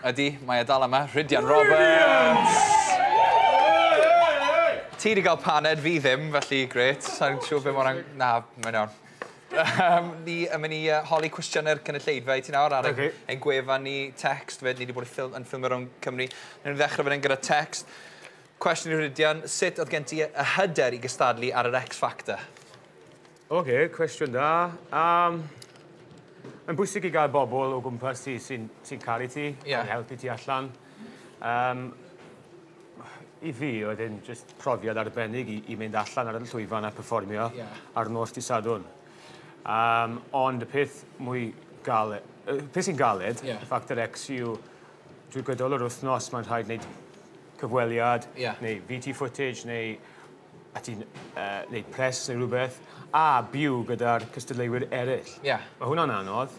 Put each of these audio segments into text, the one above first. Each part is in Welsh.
Ydy, mae e dal yma. Rhydian Roberts! Ti wedi cael paned, fi ddim, felly grêt. Sa'n siŵr be mae hwnna'n. Na, mae'n iawn. Ni yn mynd i holi cwestiynau'r cynulleidfa i ti nawr ar ein gwefan ni, text fyd. Ni wedi bod yn ffilmio rownd Cymru. Newn ni ddechrau fan hyn gyda text. Cwestiwn i Rhydian, sut oedd gen ti y hyder i gystadlu ar yr X Factor? OK, cwestiwn da. Mae'n bwysig i gael bobl o gwmpas ti sy'n caru ti, yn helpu ti allan. I fi, oedd e'n just profiad arbennig i mynd allan ar y llwyfan a perfformio ar nos Dydd Sadwrn. Ond y peth mwy galed, y peth sy'n galed, y Factor X yw, drwy gydol yr wythnos mae'n rhaid wneud cyfweliad, neu VT footage, neu a ti'n neud press neu rhywbeth, a byw gyda'r cystadleuwyr eraill. Mae hwnna'n anodd.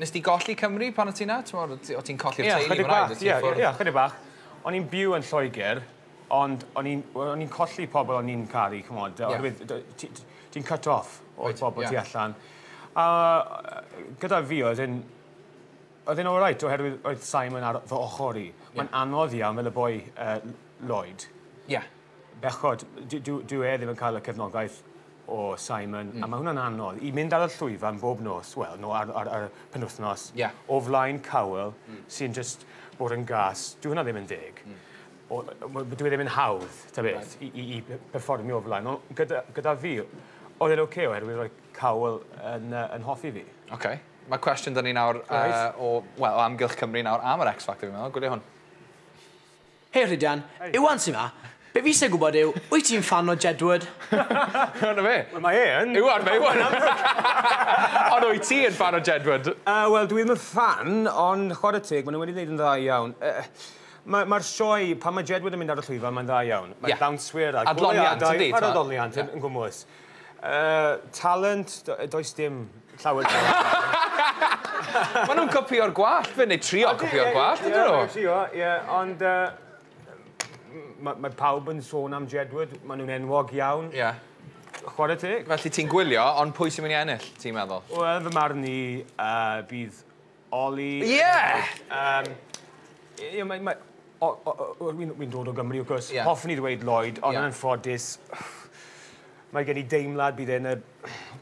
Nes ti golli Cymru pan o ti 'na? T'mod, o ti'n colli'r Ie, teulu? Chydig Mae'n rhaid, bach, o ti'n ie, ffwrdd? ie, chydig bach. O'n i'n byw yn Lloegr, ond o'n i'n colli pobl o'n i'n caru, c'mod, oherwydd ti'n cut off o'r bobl tu allan. A gyda fi, oedd e'n all right, oherwydd oedd Simon ar fy ochr i. Mae'n anodd iawn fel y boi Lloyd. Bechod, dwi e ddim yn cael y cefnogaeth o Simon, a mae hwnna'n anodd. I mynd ar y llwyfan bob nos, wel, no, ar y penwythnos, o flaen Cowell, sy'n just bod yn gas, dwi hwnna ddim yn deg. Dwi ddim yn hawdd, ta beth, i perfformio o flaen. Ond gyda fi, oedd e'n oce okay, oherwydd roedd Cowell yn hoffi fi. OK. Mae cwestiwn dyn ni nawr o, well, o amgylch Cymru nawr am yr X Factor, fi'n meddwl. Gwylio hwn. Hei Rhydian, Iwan sy'n ma. Be fi eisiau gwybod yw, wyt ti'n fan o Jedward? Hwna fe. Wel, mae e yn. Iwan, mae Iwan. Ond wyt ti yn fan o Jedward? Wel, dwi ddim yn fan, ond chwarae teg, maen nhw wedi gwneud yn dda iawn. Mae'r ma sioe, pan mae Jedward yn mynd ar y llwyfan, mae'n dda iawn. Mae dawnswyr a Adloniant, goleuadau- yndi, Mae'r t'mod? adloniant yn gwmws. Talent, does dim llawer. Maen nhw'n copio'r gwallt, fe, neu trio copio'r gwallt, ydyn nhw? Ie, trio, ie, ond mae pawb yn sôn am Jedward, maen nhw'n enwog iawn. Chwarae teg. Felly ti'n gwylio, ond pwy sy'n mynd i ennill, ti'n meddwl? Wel, fy marn i, bydd Ollie. Ie, mae, o, dod o Gymru, wrth gwrs. Hoffwn i ddweud Lloyd, ond yn anffodus, mae gen i deimlad bydd e'n y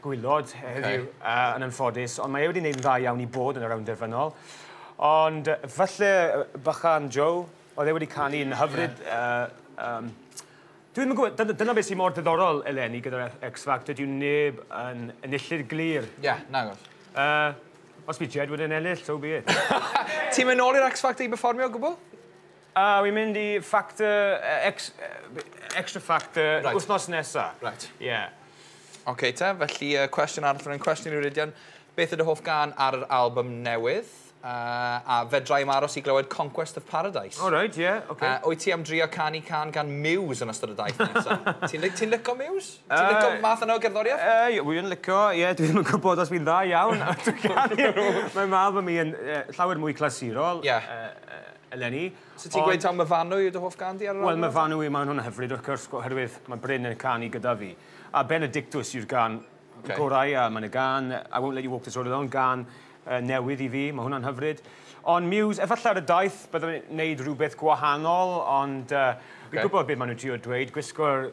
gwaelod heddiw, yn anffodus, ond mae e wedi gwneud yn dda iawn i bod yn y rownd derfynol. Ond falle bychan Joe, oedd e wedi canu'n hyfryd. Dwi ddim yn gwybod, dyna beth sy'n mor diddorol eleni gyda'r X Factor, dyw neb yn enillydd glir. Ie, yeah, nagos. Os bydd Jedward yn ennill, so be it. Ti'n mynd nôl i'r X Factor i berfformio o gwbl? Wy'n mynd i Factor, Extra Factor, wythnos nesa. Ie. Yeah. OK te, felly cwestiwn arall fan hyn, cwestiwn i Rhydian. Beth ydy hoff gan ar yr album newydd? A fedra i'm aros i glywed Conquest of Paradise. All right, yeah, okay. Wyt ti am drio canu can gan Muse yn ystod y daith nesaf? Ti'n lico Muse? Ti'n lico math yna o gerddoriaeth? Wy'n lico, ie, dwi ddim yn gwybod os fi'n dda iawn. Dwi'n canu. Mae album i yn llawer mwy clasurol eleni. So ti'n gweud taw Myfanwy yw dy hoff gan di ar yr Wel, album? Myfanwy, mae'n hwnna hyfryd wrth gwrs, oherwydd mae Bryn yn canu gyda fi. A Benedictus yw'r gan gorau, a mae'n y gan, I Won't Let You Walk This Road Alone, gan newydd i fi, mae hwnna'n hyfryd. Ond Muse, efallai ar y daith, byddwn i'n gwneud rhywbeth gwahanol, ond fi'n gwybod beth maen nhw'n trio dweud, gwisgo'r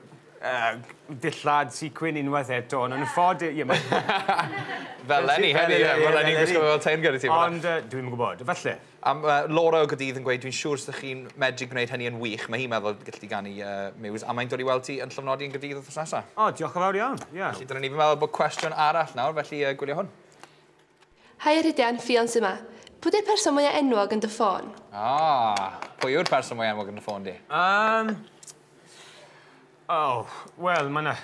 dillad sequin unwaith eto, ond yn ffod. Ie, Fel Lenny heddi, ie, fel Lenny gwisgo fel teyrnged i ti. Ond dwi'n gwybod, falle. Am, Laura o Gaerdydd yn gweud, dwi'n siŵr sdych chi'n medru gwneud hynny yn wych. Mae hi'n meddwl gallu ganu Muse, a mae'n dod i weld ti yn llofnodi yn Gaerdydd wythnos nesaf. O, diolch yn fawr iawn, ie. Felly dyna ni, fi'n meddwl bod cwestiwn arall nawr, felly gwylio hwn. Hi Rhydian, Ffion sy'n yma. Pwy ydy'r person mwyaf enwog yn dy ffôn? Ah, pwy yw'r person mwyaf enwog yn dy ffôn di? Oh, wel, mae yna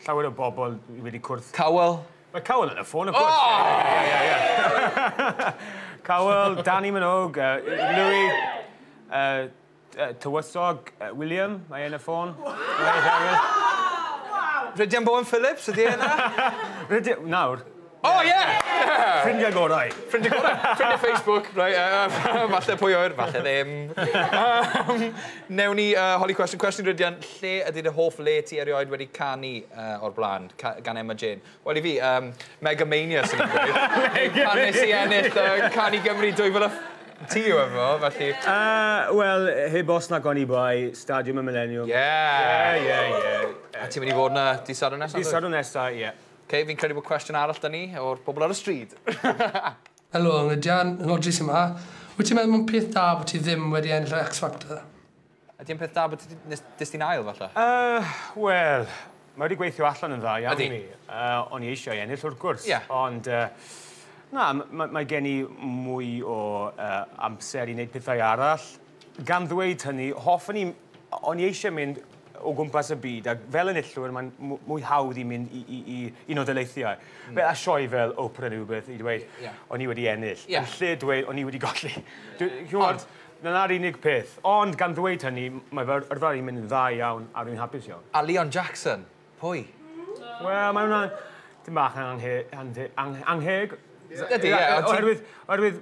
llawer o bobl wedi cwrdd. Cowell? Mae Cowell yn y ffôn, of course. Oh! Ie. Cowell, Danny Minogue, Louis, Tywysog, William, mae e yn y ffôn. Rhydian Bowen Phillips, ydy e yna? Rhydian, nawr. Oh, ie! Yeah! Ffrindiau gorau. Ffrindiau gorau. Ffrindiau Facebook, right, falle pwy oer, falle ddim. Newn ni holi cwestiwn. Cwestiwn Rhydian, lle ydy dy hoff le ti erioed wedi canu o'r blaen, gan Emma Jane? Wel i fi, Megamania sy'n ni'n gweud. Pan nes i ennill Canu Gymru 2000. Ti yw efo, felly. Wel, heb os na goni bai, Stadiwm y Millennium. Yeah. Ie. A ti'n mynd i fod yna dydd Sadwrn nesaf? Dydd Sadwrn nesaf, ie. Okay, fi'n credu bod cwestiwn arall da ni o'r bobl ar y stryd. Helo, Rhydian, yn Rhodri sy'n yma. Wyt ti'n meddwl mae'n peth da bod ti ddim wedi ennill y X Factor? Ydy'n peth da bod ti nes ti'n ail, falle? Wel, mae wedi gweithio allan yn dda iawn i mi. O'n i eisiau ennill wrth gwrs. Yeah. Ond, na, mae gen i mwy o amser i wneud pethau arall. Gan ddweud hynny, hoffwn i, o'n i eisiau mynd o gwmpas y byd, ac fel enillwyr, mae'n mwy hawdd i mynd i Unol Daleithiau. Fel a sioe fel Oprah neu rhywbeth i dweud, o'n i wedi ennill. Yn lle dweud, o'n i wedi golli. Ond dyna'r unig peth. Ond gan ddweud hynny, mae fy yrfa i'n mynd yn dda iawn a rwy'n hapus iawn. A Leon Jackson, pwy? Wel, mae hwnna'n dim bach yn angheg. Ydy, ie. Oherwydd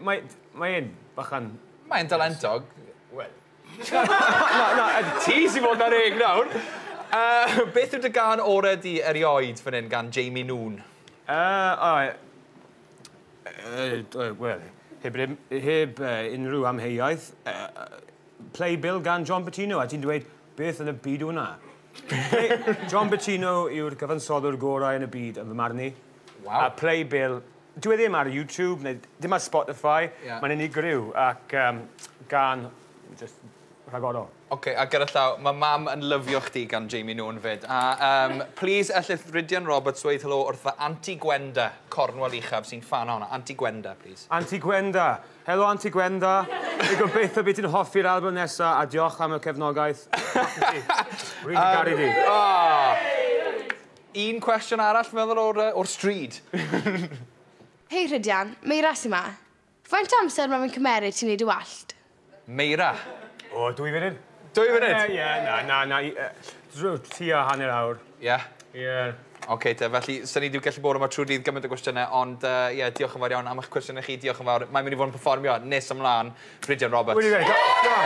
mae'n bachan. Mae'n dalentog. Wel. Na, ti sy'n fod yn reg nawr. Beth yw dy gân orau di erioed fan hyn gan Jamie Noon? Wel, heb unrhyw amheuaeth, Play Bill gan John Buttino, a ti'n dweud, beth yn y byd hwnna? John Buttino yw'r cyfansoddwr gorau yn y byd yn fy marn i. Wow. A Play Bill, dwi e ddim ar YouTube, neu ddim ar Spotify, mae'n unigryw, ac gan just rhagorol. Oce, a gyda llaw, mae mam yn lyfio chdi gan Jamie Noon fyd. A please, ellith Rhydian Roberts dweud helo wrth fy Auntie Gwenda, Cornwall Uchaf, sy'n fan o'na. Auntie Gwenda, please. Auntie Gwenda. Helo, Auntie Gwenda. Fi gobeithio bydd ti'n hoffi'r album nesaf, a diolch am y cefnogaeth. Rwy'n garu di. Un cwestiwn arall, meddwl, o'r stryd. Hei Rhydian, Meira sy'n ma. Faint o amser mae fe'n cymeryd ti'n neud y wallt? Meira. O, 2 funud. 2 funud? Ie, na. Tua hanner awr. Ie? Ie. Oce te, felly, sy'n ni wedi gallu bod yma trwy dydd gymaint o gwestiynau, ond ie, diolch yn fawr iawn am eich cwestiynau chi, diolch yn fawr. Mae'n mynd i fod yn perfformio nes ymlaen, Rhydian Roberts. Wedi gweud, go on.